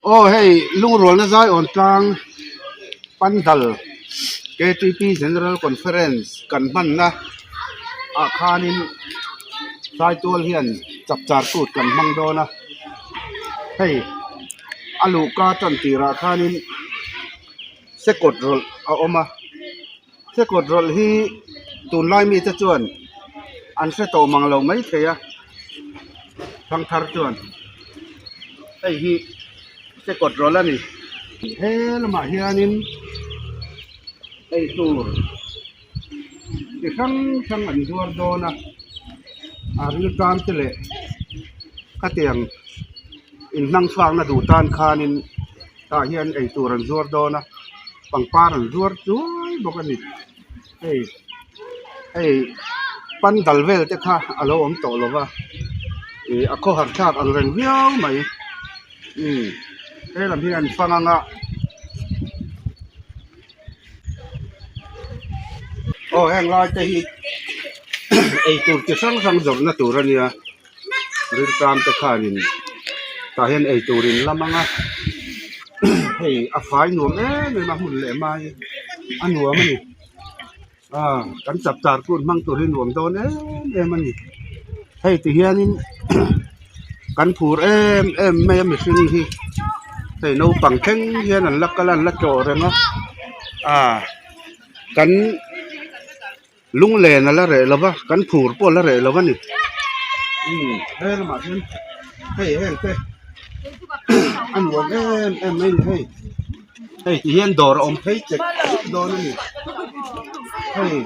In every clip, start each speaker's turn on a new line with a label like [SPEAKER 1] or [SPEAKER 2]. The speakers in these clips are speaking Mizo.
[SPEAKER 1] Aw hei lungrualna zaiawn tlang pandal ktp general conference kan hmanna ah khanin saitual hian chapchar kut kan hmang dawn a hei a luhka tan tirah khanin sekawt rawlh a awm a sekawt rawlh hi tunlai mite chuan an hre tawh mang lo maithei a thangthar chuan hei hi sekawt rawlh a ni he lamah hianin eitur chi hrang hrang an zuar dawn a a riltan te leh khatiang inhnang fakna duh tan khanin tah hian eitur an zuar dawn a pangpar an zuar chuai bawk a ni hei hei pandal vel te kha a lo awm tawh lo va ih a khawhar thlak ang reng viau mai umm he lam hi an fang ang a aw heng lai te hi eitur chi hrang hrang zawrhna tur a nia riltam te khanin tah hian eitur in lam ang a hei a fai nuam em em a hmun leh mai a nuam a ni ah kan chapchar kut hmang tur hi nuam dawn em em a ni hei ti hianin kan phur em em mai a mihring hi hei naupang thleng hian an la kal a an la tlawh reng a ah kan. Lunglen a la reh lo va kan phur pawh a la reh lo a ni umm he lamah hian hei heng te a nuam em em mai a ni hei hei ti hian dawr a awm phei chek chek dawn a ni hei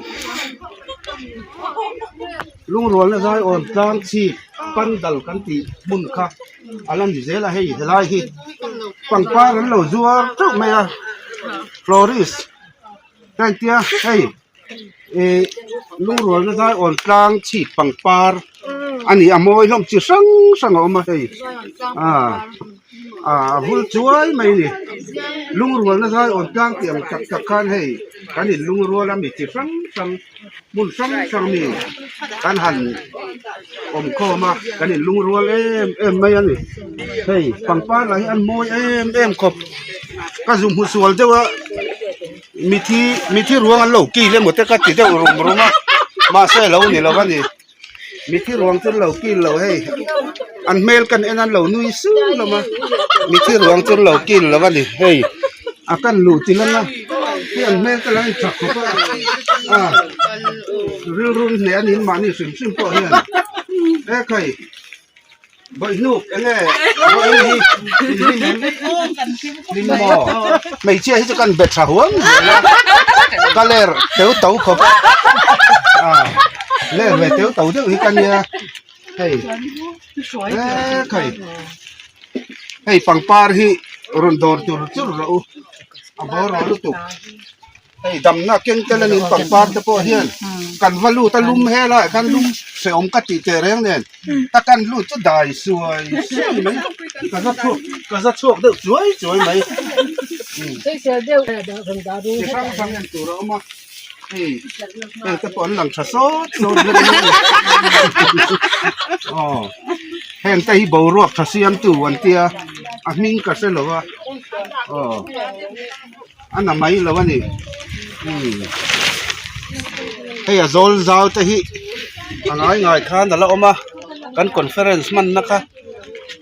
[SPEAKER 1] lungrualna zaiawn tlang chhip pandal kan tih hmun kha a la ni zel a hei helai hi pangpar an lo zuar teuh mai a florist ka entia hei. Ihh lungrualna zaiawn tlang chhip pangpar a ni a mawi hlawm chi hrang hrang a awm a hei ah ah a vul chuai mai a ni lungrualna zaiawn tlang tih ang tak tak khan hei kan in lungrual a mi chi hrang hrang hmun hrang hrang mi kan han awm khawm a kan in lungrual em em mai a ni hei pangpar lah hi an mawi em em khawp ka zu hmu sual deuh a. Mithi mithi ruang an lo kil emaw te ka ti deuh rum rum a mahse lo ni lo a ni mithi ruang chu an lo kil lo hei an hmel kan en a an lo nui su hlawm a mithi ruang chu an lo kil lo a ni hei a kan luh chi lang a hei an hmel te lo in chak khawp a a rilru hneh a ni mahni hrim hrim pawh hian ekhai. Bawihhnuk enge vawiin hi in hlim em hlim maw hmeichhia hi chu kan bet tha huam zel a ka ler teu to khawp a ah ler ve teu to deuh hi ka nia hei ekhai hei pangpar hi rawn dawr tur chur rawh u a bawr rawh lutuk. Hei damna keng tel anin pangpar te pawh hian kan va lut a lum helaiah khan lum hrehawm ka tih teh reng nen ta kan lut chu dai suai suai mai ka za chhuak ka za chhuak deuh chuai chuai mai chi hrang hrang en tur a awm a hei heng te pawh an lang tha sawt sawt vek mai a ni aw heng te hi boruak tha siamtu an tia a hming ka hre lo a aw. A na mai lo a ni umm hei a zawl zau te hi a ngai ngai khan a la awm a kan conference hmanna kha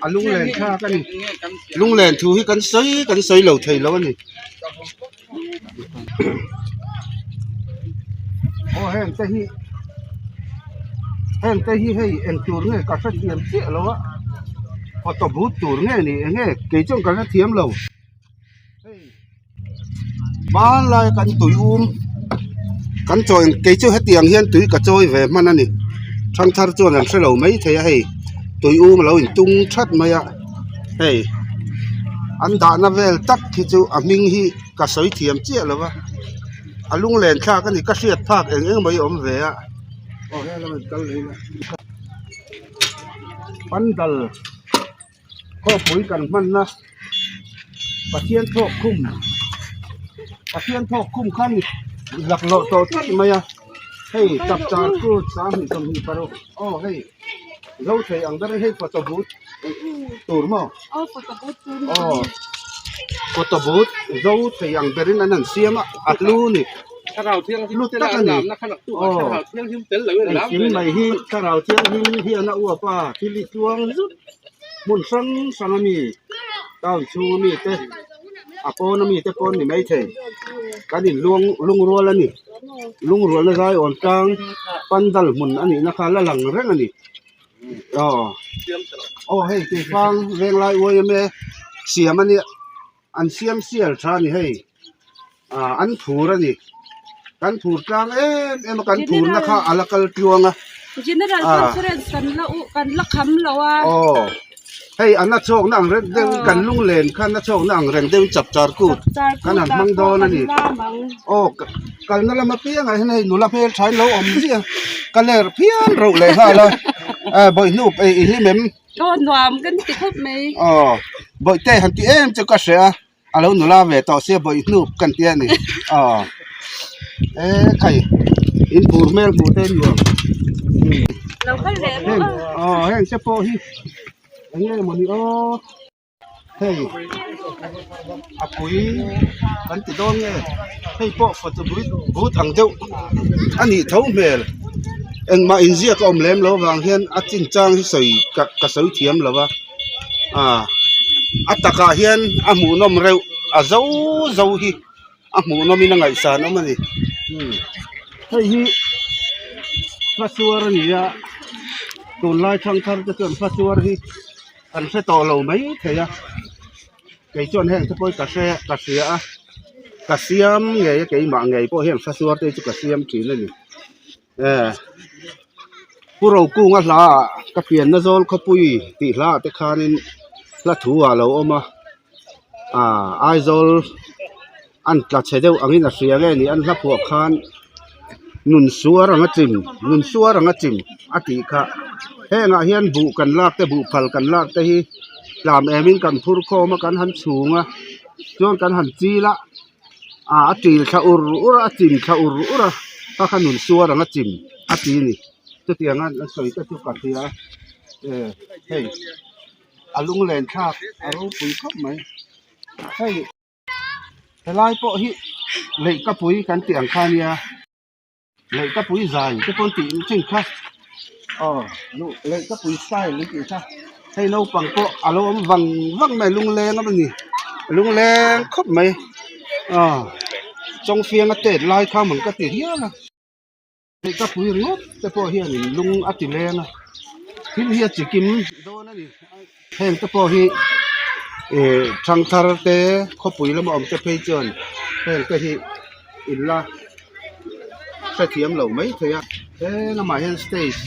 [SPEAKER 1] a lunglen thlak a ni lunglen thu hi kan sawi kan sawi lo thei lo a ni aw heng te hi heng te hi hei eng tur nge ka hrethiam chiah lo a photo booth tur nge ni eng nge kei chuan ka hrethiam lo. Hmanlai kan tui um kan chawi kei chu hetiang hian tui ka chawi ve hman a ni thangthar chuan an hrelo mai thei a hei tui um a lo intung that mai a hei an dahna vel tak hi chu a hming hi ka sawi thiam chiah lo va a lunglen thlak a ni ka hriat phak eng eng mai a awm ve a aw helai ah kal leh ila pandal. Khawpui kan hmanna Pathian thawk khum Pathian thawk khum khan laklawh tawh tlat mai a hei chapchar kut 28 aw hei zo thei ang ber in hei photo booth tur maw aw. Photo booth zo thei ang berin an han siam a a hlu ni hlu tak a ni aw engkim mai hi thlarau thianghlim hian a uap a thil hi tluang zut hmun hrang hrang a mi town chhung a mi te a pawn a mi te pawh an ni maithei kan in luang lungrual a ni lungrualna zai awn tlang pandal hmun a nihna kha la lang reng a ni. Aw aw hei keifang venglai yma siam a nia an siam sial tha a ni hei ah an phur a ni kan phur tlang em em a kan phur na kha a la kal tluang a
[SPEAKER 2] General
[SPEAKER 1] ah
[SPEAKER 2] conference kan la u kan la kham lo a
[SPEAKER 1] aw hei an la chhuak na ang reng deuh in kan lunglen khan a chhuak na ang reng deuh in chapchar kut kan han hmang dawn a ni aw kalna lam apiangah hian hei nula hmeltha in lo awm ziah ka ler phian reuh leh nghal a eh bawihnu ei i hlim em
[SPEAKER 2] aw nuam kan ti khawp mai
[SPEAKER 1] aw bawihte han ti em chu ka hria a a lo nula ve tawh sia bawihnu kan tia a ni aw e khai in phur hmel hmuh te nuam heng aw heng te pawh hi eng nge mawni aw. Hei a pui kan ti dawn nge hei pawh photo booth ang deuh a nih tho hmel engmah inziak a awm lem loh avang hian a chinchang hi sawi ka sawi thiam lo va ah a takah hian a hmuhnawm reuh a zo zo hi a hmuhnawm in a ngaihsan awm a ni hei hi hmasuar a ni a tunlai thangthar te chuan hmasuar hi. Kan hre tawh lo mai thei a kei chuan heng te pawh hi ka hre ka hria a ka siam ngei a keimah ngei pawh hian hmasuar te hi chu ka siam thin a ni eh pu Rokunga hla ah ka pianna zawl khawpui tih hla ah te khanin hla thu ah a lo awm a ah Aizawl an tla chhe deuh angin a hria nge ni an hla phuah khan nun suar anga chim nun suar anga chim a tih kha hengah hian buh kan lak te buh phal kan lak te hi tlam em in kan phur khawm a kan han chhung a chuan kan han chil a ah a til thla ur ur a a chim thla ur ur a kha kha nun suar anga chim a ti a ni chutiang a an sawi te chu ka hria a eh hei a lunglen thlak a ropui khawp mai hei. Helai pawh hi leihkapui kan tih ang kha a nia leihkapui zai te pawh an tih chin kha aw leihkapui style an tih kha hei naupang pawh a lo awm vang vang mai lungleng a ni lungleng khawp mai aw chawngfianga tet lai kha man ka ti hial a. Leihkapui ringawt te pawh hianin lung a ti leng a thil hi a chi kim dawn a ni heng te pawh hi ih thangthar te khawpui lama awm te phei chuan heng te hi in la hrethiam lo mai thei a he lamah hian stage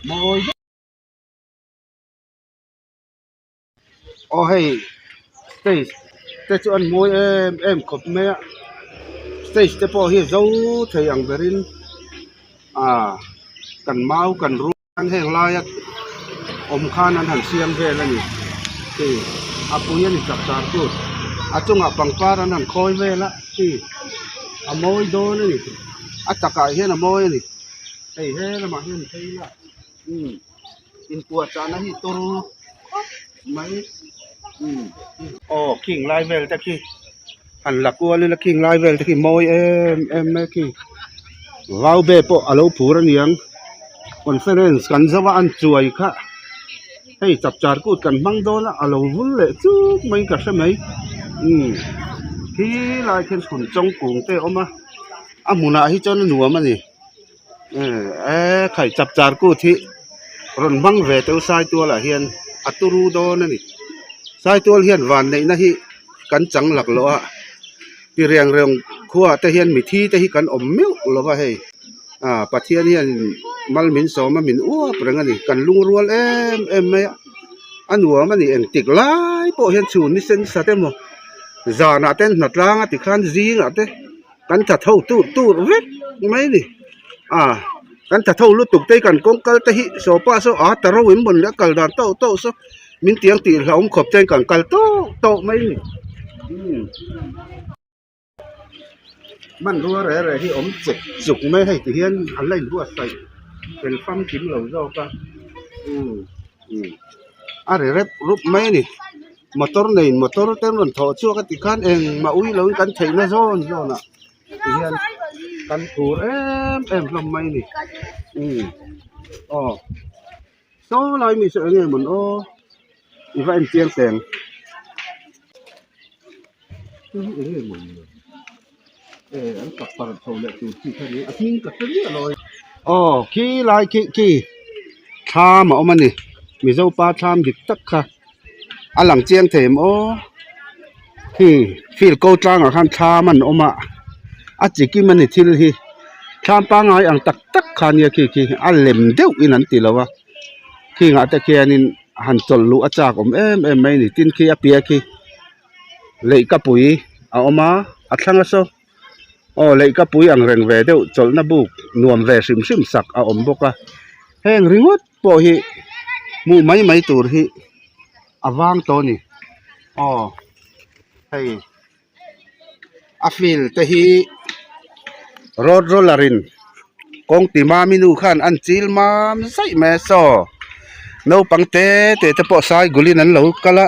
[SPEAKER 1] mawi deuh aw hei stage te chu an mawi em em khawp mai a stage te pawh hi zo thei ang berin ah kan mau kan rual heng laia awm khan an han siam vel a ni hei a pui a ni chak char tur a chungah pangpar an han khawi vel a hei a mawi dawn a ni a takah hian a mawi a ni hei he lamah hian phei ila umm. Inpuahchahna hi turu khawp mai umm aw khing lai vel te khi han la kual ila khing lai vel te khi mawi em em mai khi vau be pawh a lo phur a niang conference kan zo a an chuai kha hei chapchar kut kan hmang dawn a a lo vul leh chuk mai ka hre mai umm khi lai khian phun chawng kung te a awm a a hmunah hi chuan a nuam a ni. Eee khai chap char kut hi rawn hmang ve teuh Saitual ah hian a turu dawn a ni Saitual hian van neihna hi kan chang lak loh a ti reng reng khuaah te hian mithi te hi kan awm meuh lo va hei ah Pathian hian mal min sawm a min uap reng a ni kan lungrual em em mai a a nuam a ni engtik lai pawh hian chhun ni sen sat emaw zanah te hnatlang a tikhan zingah te. Kan tha tho tur tur vek mai a ni a kan tha tho lutuk te hi kan kawng kal te hi sawpa saw a ta ro in mawn leh a kal dan tawk tawk saw min tiang tih hlauhawm khawp te hian kan kal tawk tawk mai a ni umm hmanrua reh reh hi awm chek chuk mai hei ti hian an la inbuatsaih fel famkim lo zawk a umm umm a ri rep rup mai a ni. Motor nei motor te an rawn thawh chhuak a tikhan engmah ui loin kan theihna zawn zawn ah tihian kan phur em em hlawm mai a ni umm aw saw lai mi saw eng nge mawn aw i va en chiang teh ang eng nge mawn e an kap par chho leh tur chi kha ni a hming ka hre miah lo a aw khi lai khi khi thlam a awm a ni mizo pa thlam dik tak kha a lang chiang thei em aw khi field ko tlangah khan thlam an awm a a chi kim a ni thil hi thlam pangngai ang tak tak kha nia khi khi a lem deuh in an ti lo a khingah te khianin han chawlh luh a chak awm em em mai a ni tin khi a piah khi. Leihkapui a awm a a thlang a saw aw leihkapui ang reng ve deuh chawlhna buk nuam ve hrim hrim sak a awm bawk a heng ringawt pawh hi hmuh mai mai tur hi a vang tawh a ni aw hei a field te hi road roller in kawng ti mami nu khan an chil mam zaih mai a saw naupang te te te pawh sai gulin an lo kal a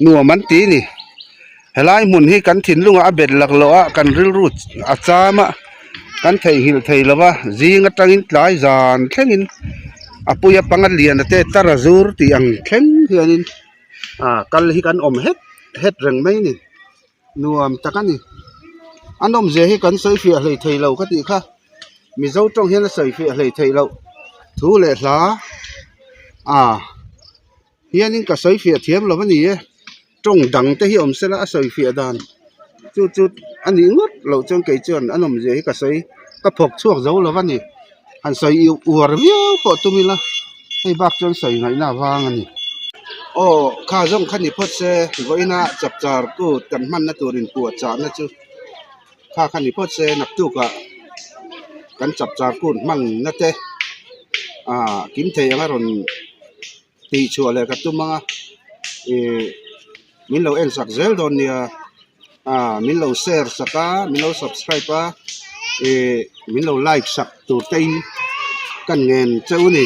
[SPEAKER 1] nuam an ti a ni helai hmun hi kan thinlungah a bet laklawh a kan rilru a cham a kan theihnghilh thei lo va zing atangin tlai zan thlengin a puia panga lian te tar a zur tih ang thleng hianin ah kal hi kan awm het het reng mai a ni. Nuam tak a ni. A nawmzia hi kan sawi fiah hlei thei lo ka tih kha. Mizo tawng hian a sawi fiah hlei theih loh thu leh hla a hianin ka sawi fiah thiam lo a ni e. Tawng dang te hi awm sela a sawi fiah dan chu chu a nih ngawt loh chuan kei chuan a nawmzia hi ka sawi ka phawk chhuak zo lo a ni. Han sawi uar viau pawh tum ila hei bak chuan sawi ngaihna avang a ni. Aw kha zawng kha ni phawt se vawiina chapchar kut kan hmanna tur inpuah chahna chu kha kha ni phawt se naktukah kan chapchar kut hmanna te ah kim thei anga rawn tih chhuah leh ka tum ang a ih min lo en sak zel dawn nia ah min lo share sak a min lo subscribe a ih min lo like sak tur te in ka ngen cheu a ni.